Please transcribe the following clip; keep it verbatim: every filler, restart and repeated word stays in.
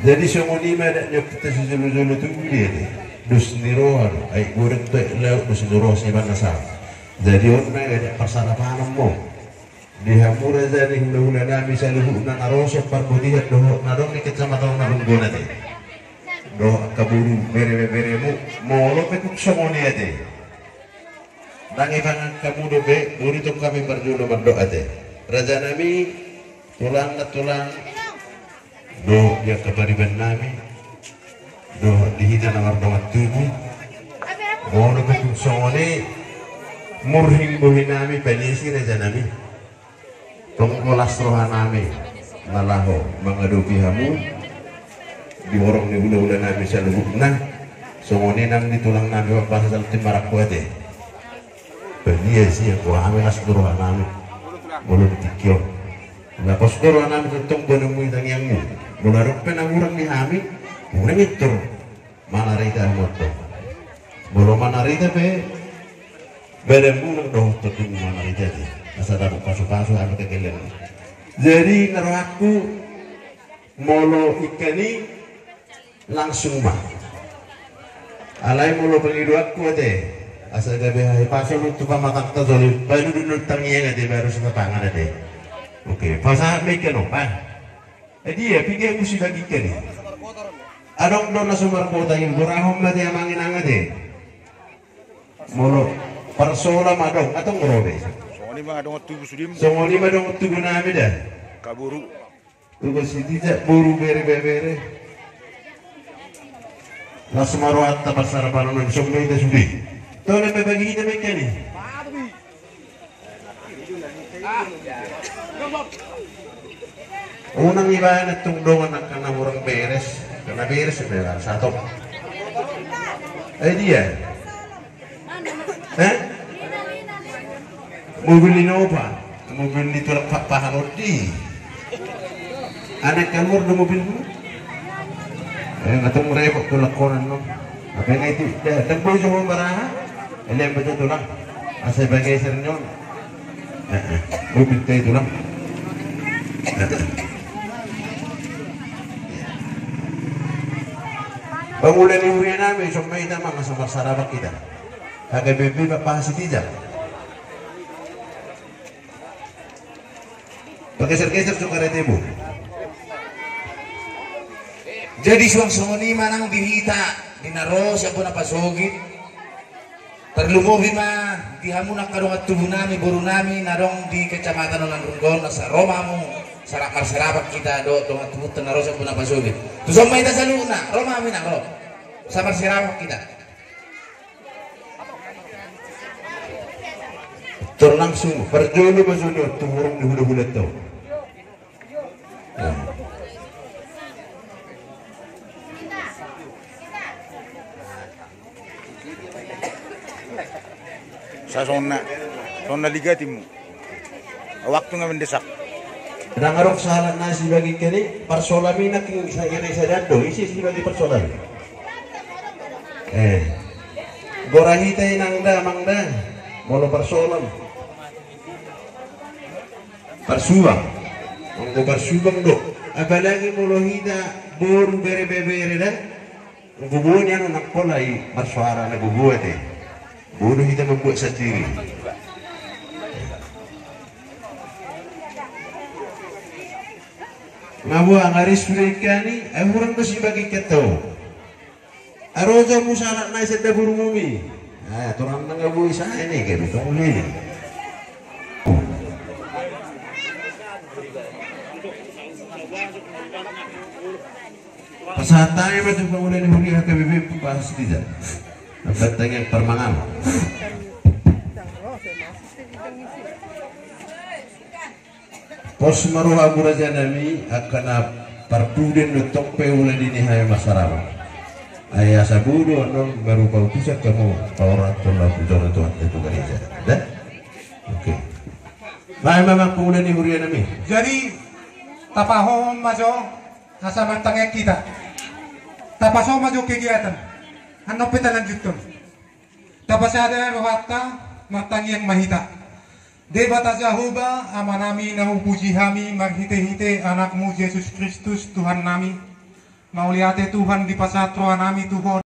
Jadi songon i ma adat ni ompunta sijolo-jolo tubu dia ate. Dos ni roha do, aek godang tu aek laut, dos ni roha sian na sahat. Jadi on ma adat parsarapanon ma on. Di hamu raja ni hula-hula nami saluhutna na ro sian parbotihan dohot na adong di kecamatan Narunggon ate. Dohot angka boru bere-beremu, molo pe tung songon i ate. Ndang ipangan hamu dope, boi tong hami parjolo mandok ate. Raja nami, tulang nantulang, dohot di angka pariban nami, dohot di hita na mardongan tubu. Molo pe tung songon i, murhing bohi nami, paniasi raja nami. Tong las roha nami na laho mangadopi hamu di horong ni hula-hula nami saluhutna. Songon i nang di tulang nami Ompunta Saltim Marangkup ate. Paniasi anggo hami las do roha nami. Molo di tingki on, na pos do roha nami tongtong boanonmu di tangiangmu. Molo adong pe na hurang di hami, unang pintor manarita hamu antong. Molo manarita pe badanmu, unang dohot tondingmu manarita ate. Asa dapot pasu-pasu hami kegeleng. Jadi na rohangku, molo ingkon i langsung ma. Alai molo pangidoanku ate, asa gabe hahipason on tu pamatangta jolo, baru dulu tangiang ate, baru satapangan ate. Oke, pasahat ma ingkon on, Pak. Eh, dia, piga musi bagi ingkon i. Adong do na so markota i, borahon ma ate amang inang ate. Molo parsola ma adong, atong robe. Songon i ma adong tubu sudim. Songon i ma adong tubu nami da. Kaburu. Tugas sitijak boru bere-bere. Las ma rohanta parsarapanon on, songon i da sude. Tole ma bagi hita ma ingkon i. Unang ibaen antong dongan angka na hurang beres, angka na beres ibaen sato. Eh, dia. Eh? Mobil Innova, mobil ni tulang Pakpahan on di. Anak kaluar do mobilmu. Eh, nga tong repot tulang konan no. Apa yang itu? Dah, tempo itu mau beraha. Ini yang betul tulang. Asa bagai sernyong. Eh, eh. Mobil teh tulang. Eh, eh. Pangula ni huria nami, songon i ma asa marsarabat hita. H K B P Pak Sitijak. Pageser-geser tu karetemu. Jadi suang songon i ma nang di hita, di na ro sian bona pasogit. Tarlumobi ma di hamu angka dongan tubu nami, boru nami, na adong di kecamatan Narunggon, asa ro ma hamu, sara-, marsarabat hita dohot dongan tubu na ro sian bona pasogit. Tuson ma hita saluhutna, ro ma hamu inang ro. Asa marsarabat hita. Tor langsung, parjolo ma jolo, tu horong ni hula-hula tau. Sa songon na, songon na ligatimmu. Waktu nga mendesak. Ndang adong sahalak na sibagi ingkon i, parsolam i nangkin sa ira i sadari do, ise sibagi parsolam i. Eh. Gora hita inang da, amang da. Molo parsolam. Parsuang. Anggo parsuang do. Apalagi molo hita boru bere-bere da. Gogo ni anu nang pola i marsuara na gogo ate. Bodo hita membuat sendiri. Nga boha nga ris sude ingkon i, ai hurang do sibagi ingkon tau. Aroja musarat na i sada burung umi. Ah, torang nang nga boi sa ini ke bitong uli. Pasahat hami ma tu pangula ni huria H K B P Pak Sitijak. Ambat tangiang parmangan. Pos ma rohamu raja nami, angka na parpudi do tong pe ula di ni hami marsarabat. Ai asa bodo annon baru pautusan hamu paorathon laho tu jolo Tuhanta tu gareja. Da? Oke. Baen ma amang pangula ni huria nami. Jadi tapahohom ma jo. Asa martangiang hita. Tapaso ma jo kegiatan. Annon pe talanjuthon. Tapasada rohanta, martangiang ma hita. Debata Jahowa, Amanami na hupuji hami marhite-hite Anakmu Jesus Kristus Tuhannami. Mauliate Tuhan, dipasahat roha nami tu Ho.